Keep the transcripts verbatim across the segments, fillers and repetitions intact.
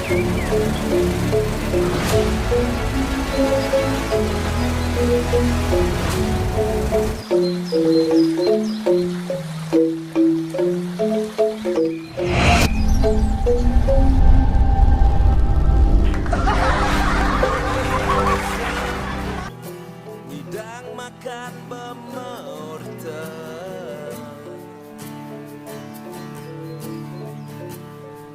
Ngidang makan bemorte.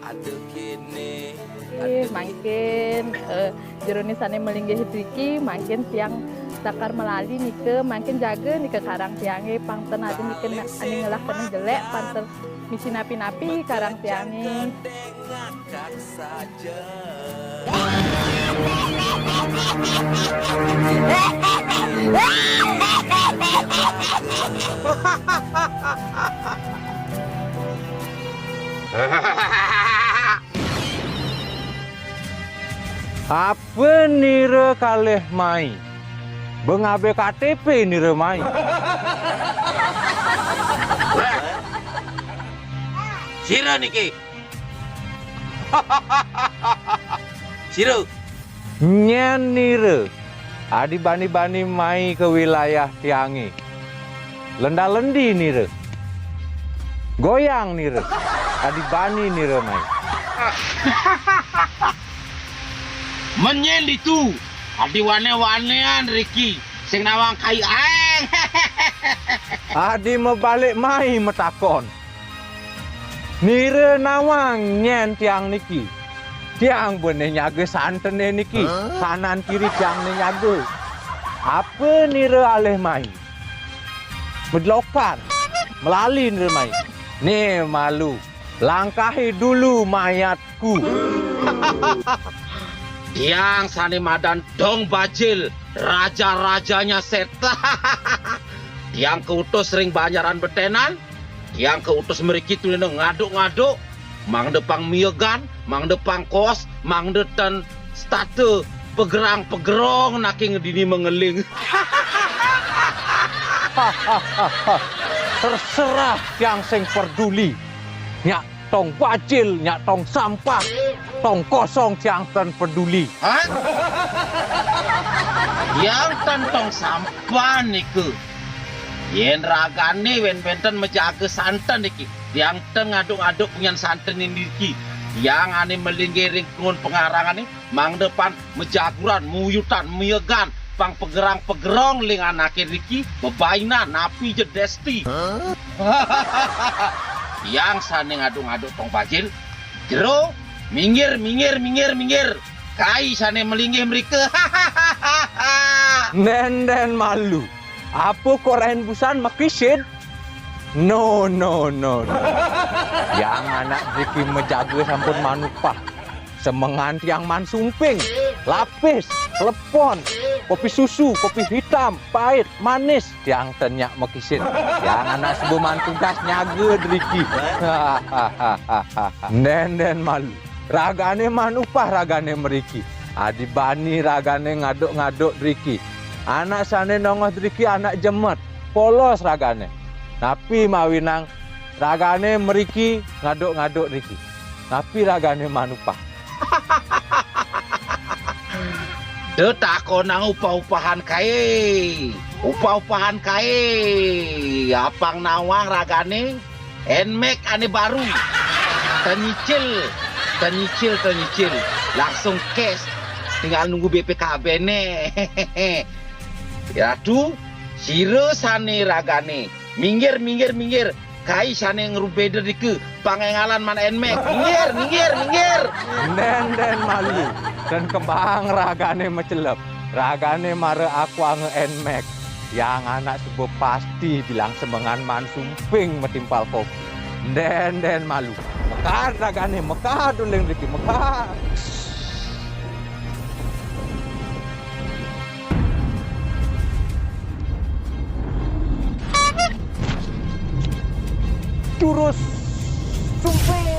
Aduh kene. Eh, mangkin, eh, jero ni sane malinggih driki, mangkin tiang sakar melali nike, mangkin jaga nike karang tiange, pang ten ade nike na-, ane ngelah kene jelek, pang ten misi napi-napi karang tiange. Apa nira kalih mai? Bengabe K T P nira mai? Sira niki. Sira. Nyen nira. Adi bani-bani mai ke wilayah tiange. Lenda-lendi nira. Goyang nira. Adi bani nira mai. Menyen ditu. Adi wane-wanean riki. Sing nawang kai aeng. Adi mebalik mai metakon. Nira nawang nyen tiang niki. Tiang bene nyaga santene niki. Hah? Kanan kiri tiang ne nyaga. Apa nira alih mai? Medlokan. Melali nira mai. Ne malu. Langkahi dulu mayatku. Tiang sane madan Dong Bajil, raja-rajanya setan. Tiang keutus ring banjaran betenan, tiang keutus mriki tulina ngaduk-ngaduk, mangda pang miegan, mangda pang kos, mangda tan setata pegerang-pegerong naking dini mengeling. Terserah tiang sing perduli. Nyak tong bajil, nyak tong sampah, tong kosong tiang tan peduli. Hah? Tiang tan tong sampah nika. Yen ragane wen benten majaga santen niki, tiang tan ngaduk-aduk punyan santen niki. Tiang ane malinggih ring kebun pengarangane, mangda pan majaguran, muyutan, miegan, pang pegerang-pegerong ling anake riki, bebainan, napi je desti. Hah? Tiang sane ngaduk-ngaduk tong bajil, jero, minggir, minggir, minggir, minggir. Kai sane malinggih mrika. Nenden malu. Apa korain busan makisin? No, no, no, no. Yang anak driki majaga sampun manupah. Semengan tiang man sumping, lapis, klepon, kopi susu, kopi hitam, pait, manis, tiang ten nyak makisin. Tiang anak suba man tugas nyaga driki. Nden, nden malu. Ragane man upah ragane mriki. Adi bani ragane ngaduk-ngaduk driki. Anak sane nongos driki anak jemet, polos ragane. Napi mawinang ragane mriki ngaduk-ngaduk driki. Napi ragane man upah? Detakonang upah-upahan kae. Upah-upahan kae. Apang nawang ragane Nmax ane baru. Tenyicil, tenyicil, tenyicil. Langsung cash. Tinggal nunggu B P K B-ne. Ratu, sira sane ragane. Minggir, minggir, minggir. Kai sane ngrubeda dike, pangengalan man Nmax. Minggir, minggir, minggir. Nden, nden malu. Dan kebang ragane macelep. Ragane mara akuanga Nmax. Yang anak suba pasti bilang semengan man sumping matimpal kopi. Nden, nden malu. Mekad ragane, mekad uling driki, mekad. Jurus sumping.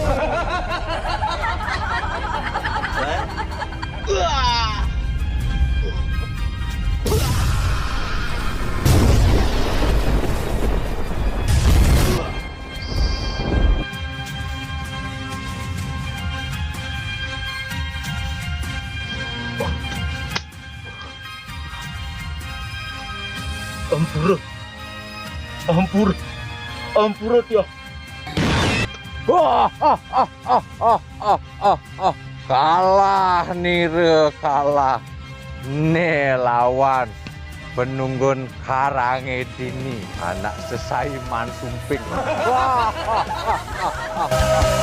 Ampura. Ampura. Ampura, Tio. Wah, ah, ah, ah, ah, ah, ah, ah. Kalah nira, kalah. Né lawan Penunggun Karangé Dini, anak sesaiman sumping. Wah, ah, ah, ah, ah.